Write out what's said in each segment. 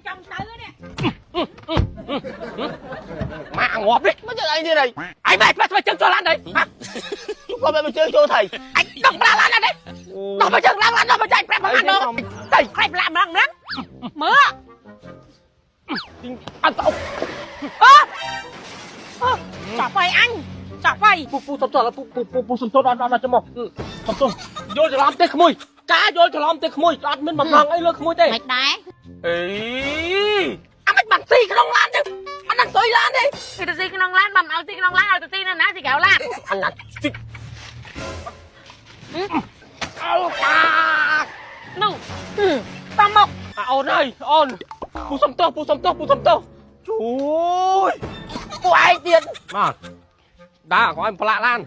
ចង់ទៅនេះ ម៉ាក់ងាប់នេះ មកចឹងអីទៀតអី អញបែបធ្វើជើងចូលឡានđấy ហា គាត់បែបជើងចូលថៃ អញដោះឡានឡានđấy ដោះមកជើងឡើងឡានដោះមកចាញ់ប្រាប់មកដល់ ថៃ ខ្លាចប្រឡាក់ម្ដងម្ដងមើល អត់ទៅ អឺអឺចាប់ໄຟអញចាប់ໄຟ ពូពូសុំទោសពូពូពូពូសុំទោសអត់អត់ចាំមកសុំទោសយល់ច្រឡំទេក្មួយការយល់ច្រឡំទេក្មួយអត់មានបំណងអីលើក្មួយទេ មិនដែរ អេអាមិនបានស៊ីក្នុងឡានទេអានឹងសុយឡានទេ គេទៅស៊ីក្នុងឡានបើមិនឲ្យស៊ីក្នុងឡានឲ្យទៅស៊ីនៅណាស៊ីក្រៅឡាន អាណាស៊ីអោកា នោះតាមមក អូនអើយអូនពូសុំទោសពូសុំទោសពូសុំទោសជួយ ពួកឯងទៀត មកដើរគាត់ឲ្យប្រឡាក់ឡាន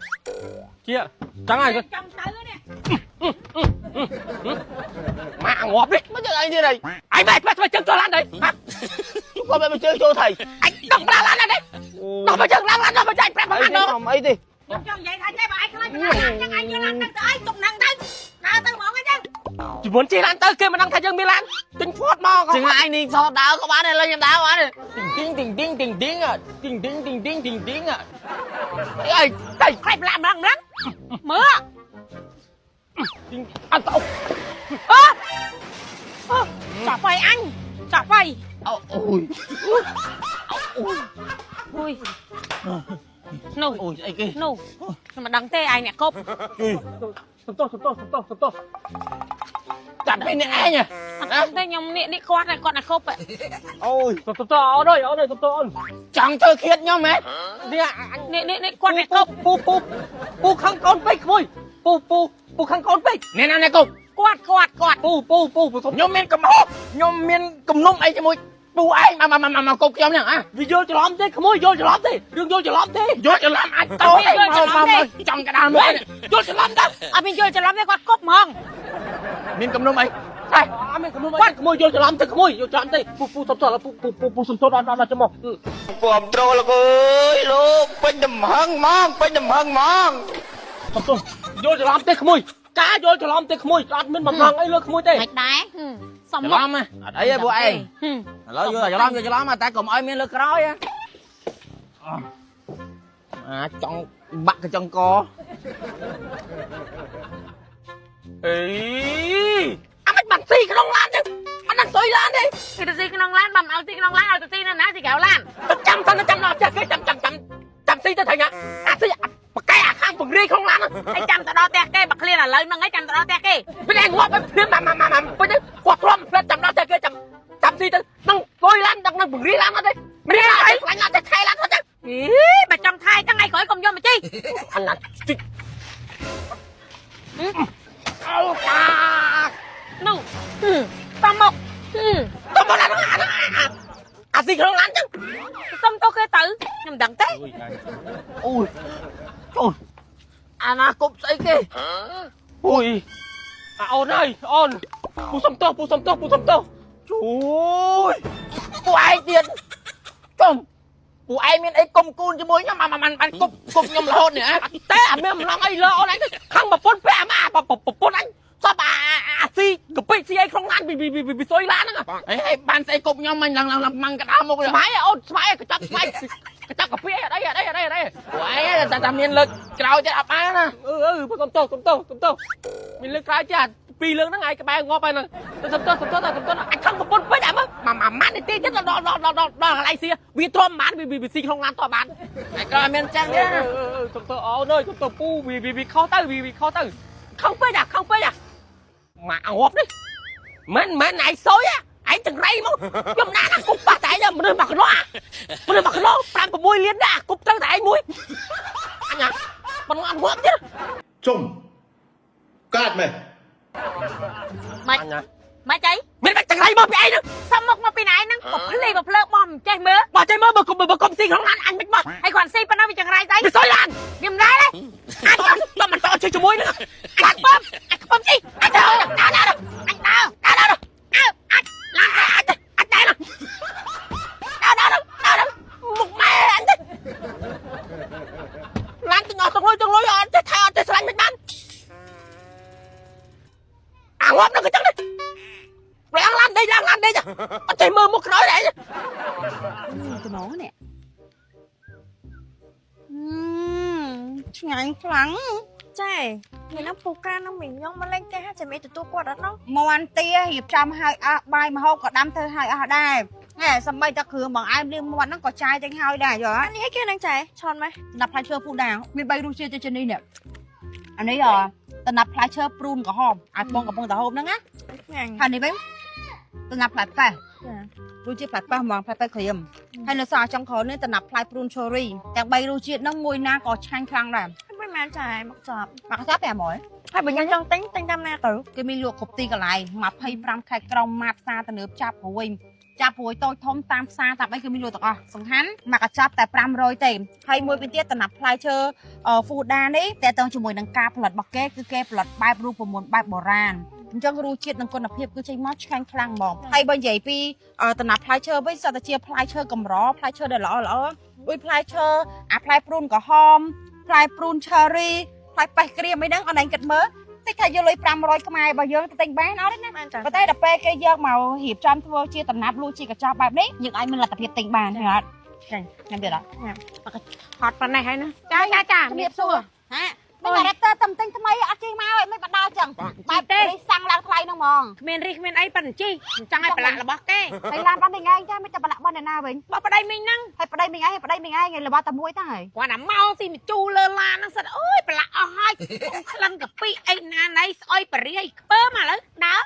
ជាចឹងហើយ ចង់ទៅនេះ ម៉ាក់ងាប់នេះ មកចឹងអីទៀតអី អញបែបធ្វើជើងចូលឡានđấy ហា គាត់បែបជើងចូលថៃ អញដោះឡានឡានđấy ដោះមកជើងឡើងឡានដោះមកចាញ់ប្រាប់មក អី ដល់ ទេអីទេ ខ្ញុំចង់និយាយថាចេះបើឯងខ្លាចប្រឡាក់ឡានចឹងឯងយកឡានទៅទៅអីទុកហ្នឹងទៅដើរទៅហ្មងអញ្ចឹង ជំនួនជិះឡានទៅគេមិនដឹងថាយើងមានឡានទិញហ្វតមក ចឹងឯងនេះសតដើរក៏បានដែរលេងខ្ញុំដើរបានទីងទីងទីងទីងទីងទីងទីងទីងទីងទីងទីងអី ទៅ ខ្លាចប្រឡាក់ម្ដងម្ដងមើល អត់ទៅ អឺអឺចាប់ໄຟអញចាប់ໄຟ អូអូយ អូយនោះ អូយអីគេ នោះខ្ញុំមិនដឹងទេឯងអ្នកគប់ សុំទោសសុំទោសសុំទោសសុំទោស ចាត់ពីអ្នកឯង អត់ដឹងទេខ្ញុំនេះនេះគាត់ណាគាត់អ្នកគប់ អូយ សុំទោសអូនអើយអូនអើយសុំទោសអូន ចង់ធ្វើឃាតខ្ញុំហ៎ នេះអញ នេះនេះនេះគាត់អ្នកគប់ ពូពូពូខឹងកូនពេកក្មួយពូពូពូខឹងកូនពេក អ្នកណាអ្នកគប់ គាត់គាត់គាត់ ពូពូពូពូសុំ ខ្ញុំមានកំហុសខ្ញុំមានគំនុំអីជាមួយពូឯងមកមកមកគប់ខ្ញុំហ្នឹងអា វាយល់ច្រឡំទេក្មួយយល់ច្រឡំទេរឿងយល់ច្រឡំទេ យល់ច្រឡំអាចតោទេមកមកចំកដាលមក យល់ច្រឡំទៅ អត់មានយល់ច្រឡំទេគាត់គប់ហ្មង មានគំនុំអីតែ អត់មានក្មួយគាត់ក្មួយយល់ច្រឡំទេក្មួយយល់ច្រឡំទេពូពូសុំទោសពូពូពូពូសុំទោសអត់អត់ចាំមក ពំត្រូលលោកអើយលោកពេញទំហឹងហ្មងពេញទំហឹងហ្មង សុំទោសយល់ច្រឡំទេក្មួយការយល់ច្រឡំទេក្មួយអត់មានបំណងអីលើក្មួយទេ មិនដែរសំមុខ ច្រឡំអត់អីទេពួកឯងឥឡូវយល់ច្រឡំយល់ច្រឡំតែកុំឲ្យមានលើក្រោយអាចង់បាក់កញ្ចង់ក អេអាមិនបានស៊ីក្នុងឡានទេអានឹងសុយឡានទេ គេទៅស៊ីក្នុងឡានបើមិនឲ្យស៊ីក្នុងឡានឲ្យទៅស៊ីនៅណាស៊ីក្រៅឡាន ទៅចាំសិនចាំដល់ផ្ទះគេចាំចាំចាំចាំស៊ីទៅត្រូវញ៉ាអាស៊ីបកែអាខាងពង្រាយក្នុងឡាន ហើយចាំទៅដល់ផ្ទះគេបើឃ្លានឥឡូវហ្នឹងហើយចាំទៅដល់ផ្ទះគេ មិនឯងងាប់ឲ្យភ្លាមម៉ាម៉ាម៉ាម៉ាពេញគាត់ទ្រាំផ្លែចាំដល់ផ្ទះគេចាំចាំស៊ីទៅនឹងសុយឡានដល់នឹងពង្រាយឡានអត់ទេមិនឯងខ្លាញ់ឡានតែថៃឡានអត់ទេ អីបើចង់ថៃថ្ងៃក្រោយកុំយកមកជី អាណាទីអោកា នោះតាមមក ទៅមកឡានអាស៊ីក្នុងឡានចឹង សុំទោសគេទៅខ្ញុំមិនដឹងទេ អូយអូយអាណាគប់ស្អីគេ អូយអាអូនអើយអូនពូសុំទោសពូសុំទោសពូសុំទោសជួយ ពួកឯងទៀតចំពួកឯងមានអីគុំគូនជាមួយខ្ញុំអាបានគប់គប់ខ្ញុំរហូតនេះហ៎ តែអាមានម្លងអីលើអូនឯងទៅខឹងប្រពន្ធពាក់អាម៉ាប្រពន្ធអញសពអាអាស៊ីកាពិស៊ីអីក្នុងឡានពីពីសុយឡានហ្នឹង អីឲ្យបានស្អីគប់ខ្ញុំមិញឡើងឡើងម៉ាំងកដាលមក ស្មៃអូនស្មៃកញ្ចប់ស្មៃកញ្ចប់កាពិអីអត់អីអត់អីអត់អីអត់អី ពួកឯងតែតែមានលើកក្រោយទៀតអត់បានណា អឺអឺសុំទោសសុំទោសសុំទោសមានលើកក្រោយចាពីរលើកហ្នឹងឯងក្បែរងាប់ហើយហ្នឹងសុំទោសសុំទោសសុំទោសអញខឹងប្រពន្ធពេកអាមើម៉ាម៉ាម៉ានេះទេចិត្តដល់ដល់ដល់ដល់ដល់កន្លែងស៊ីវាទ្រាំបានវាស៊ីក្នុងឡានតបាន តែក្រោយមានចឹងទេណា សុំទោសអូនអើយសុំទោសពូវាវាខុសទៅវាខុសទៅខឹងពេកអាខឹងពេកអាម៉ាងាប់នេះមិនមិនឯងសុយឯងចង្រៃមកខ្ញុំណាណាគប់ប៉ះតែឯងមនុស្សមកខ្លោមនុស្សមកខ្លោ5 6លានដែរគប់ត្រូវតែឯងមួយអញមិនអត់ងាប់ទៀត ជុំកាត់មែន មិន អញ មិនអី មានបាច់ចង្រៃមកពីឯងហ្នឹង សំមុខមកពីណាឯងហ្នឹងបើភ្លេបើភ្លើបោះមិនចេះមើល បើចេះមើលបើគុំបើគុំស៊ីក្នុងឡានអញមិនមក ហើយគាត់ស៊ីប៉ុណ្ណឹងវាចង្រៃស្អី វាសុយឡាន វាមិនដែរទេ អញអត់មិនតជិះជាមួយហ្នឹង អាខ្ពំអាខ្ពំស៊ី អញដើរដើរដើរ អញដើរ ដើរដើរ អើអញ ឡានអញអញដើរដើរដើរដើរមុខម៉ែអញទៅឡានទាំងអស់ទាំងលុយទាំងលុយអត់ចេះថែអត់ចេះស្រឡាញ់មិនបានអាងាប់នឹងក៏ចឹងដែរឡើងឡានដេកឡើងឡានដេកអត់ចេះមើលមុខក្រោយ ឯង តំណងនេះឆ្ងាញ់ខ្លាំង ចាថ្ងៃហ្នឹងពូកានឹងមីងខ្ញុំមកលេងផ្ទះចាំមីទទួលគាត់អត់ណោះ មន់ទារៀបចំឲ្យអស់បាយម្ហូបក៏ដាំធ្វើឲ្យអស់ដែរហែសំបីតែគ្រឿងបងអែមលាងមាត់ហ្នឹងក៏ចាយទាំងហើយដែរយល់អត់ អានេះអីគេហ្នឹងចាឆនម៉េះ តំណាប់ផ្លែឈើពូដាមាន3រសជាតិជានេះនេះអានេះតំណាប់ផ្លែឈើព្រូនក្រហមឲ្យបងកំពុងតែហូបហ្នឹងណា ឆ្ងាញ់ ហើយនេះវិញតំណាប់ផ្លែប៉េះ ចា រសជាតិផ្លែប៉េះហ្មងផ្លែប៉េះក្រៀមហើយនៅសល់ចុងក្រោយនេះតំណាប់ផ្លែព្រូនឈូរីទាំង3រសជាតិហ្នឹងមួយណាក៏ឆ្ងាញ់ខ្លាំងដែរ ហើយមិនមែនចាមកចប់ មកកស500 ហើយបើខ្ញុំចង់ទិញទិញតាមណាទៅ គេមានលក់គ្រប់ទីកន្លែង25ខេត្តក្រុងម៉ាតផ្សារទំនើបចាប់ព្រួយចាប់ព្រួយតូចធំតាមផ្សារតាមអីគឺមានលក់ទាំងអស់សំខាន់មកកញ្ចប់តែ500ទេហើយមួយវិញទៀតតំណាប់ផ្លែឈើហ្វូដានេះតើតើជាមួយនឹងការផលិតរបស់គេគឺគេផលិតបែបរូបមន្តបែបបុរាណអញ្ចឹងរសជាតិនិងគុណភាពគឺចេញមកឆ្ងាញ់ខ្លាំងហ្មងហើយបើនិយាយពីតំណាប់ផ្លែឈើវិញសុទ្ធតែជាផ្លែឈើកម្រផ្លែឈើដែលល្អល្អដូចផ្លែឈើអាផ្លែព្រូនក្រហមផ្លែព្រូនឆឺរីផ្លែប៉េះក្រៀមអីហ្នឹងអនឯងគិតមើលតិចថាយកលុយ500ខ្មែររបស់យើងទៅទិញបានអត់ទេណា មែនចា ប៉ុន្តែដល់ពេលគេយកមករៀបចំធ្វើជាតំណាប់លក់ជាកញ្ចប់បែបនេះយើងអាចមានលទ្ធភាពទិញបានឃើញអត់ចាញ៉ាំទៀតអត់ ហត់ប៉ុណ្ណេះហើយណាចាចាចា ជំរាបសួរហាមិនរ៉េបទ័រតំទិញថ្មីអត់ជិះមកអីមិនបដាចឹងបែប ទេ នេះសាំងឡើងថ្លៃហ្នឹងហ្មង គ្មានរិះគ្មានអីប៉ិនជីមិនចង់ឲ្យប្រឡាក់របស់គេ ហើយឡានបានមីងឯងចាមិនតែប្រឡាក់បនអ្នកណាវិញ បោះប្តីមីងហ្នឹង ហើយប្តីមីងឯងហើយប្តីមីងឯងរបស់តែមួយតើហើយ គាត់ណាមកស៊ីមជូរលើឡានហ្នឹងសិតអូយប្រឡាក់អស់ហើយក្លិនកាពិអីណាណៃស្អុយបរិយខ្ពើមឥឡូវដើរ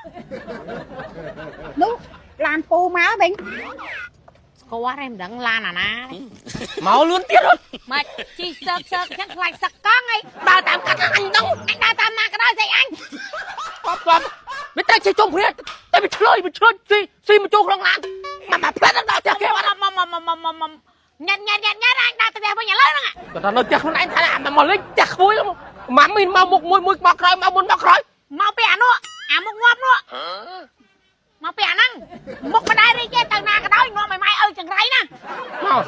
នោះឡានពូមកវិញ ស្គាល់ទេមិនដឹងឡានអាណា មកលឿនទៀត មកជីសើកសើកចឹងខ្លាចសឹកកង់អី ដើរតាមកាត់អញដឹង អញដើរតាមណាក៏ដោយស្អីអញ ប៉ប៉វាតែជិះជុំគ្នាតែវាឆ្លើយវាឆ្លើយស៊ីស៊ីមកចូលក្នុងឡានមកផ្លែដល់ផ្ទះគេបាត់ មកមកមកមកមកញ៉ាត់ញ៉ាត់ញ៉ាត់ញ៉ាត់អញដើរទៅផ្ទះវិញឥឡូវហ្នឹង តែនៅផ្ទះខ្លួនឯងថាមកលេងផ្ទះក្មួយម៉ាមីមកមុខមួយមួយមកក្រោយមកមុនមកក្រោយ មកពីអានោះអាមុខងាប់នោះមកពីអាហ្នឹងមុខមិនដែររីកទេទៅណាក៏ដោយងាប់ឲ្យម៉ែឪចង្រៃណា មក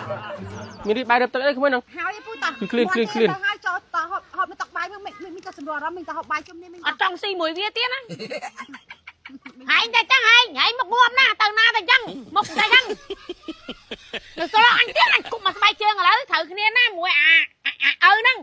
មានរីបាយរឹបទឹកអីក្មួយហ្នឹង ហើយពូតោះ ឃ្លានឃ្លានឃ្លាន ទៅហើយចូលតហូបហូបនៅតុកបាយវិញមិនទៅសម្រួលអារម្មណ៍មិនទៅហូបបាយជុំនេះមិន អត់ចង់ស៊ីមួយវាទៀតណាហែងតែចឹងហែងហែងមកងាប់ណាទៅណាទៅចឹងមកតែចឹងនៅសល់អញទៀតអញគប់មកស្បែកជើងឥឡូវត្រូវគ្នាណាមួយអាអាឪហ្នឹង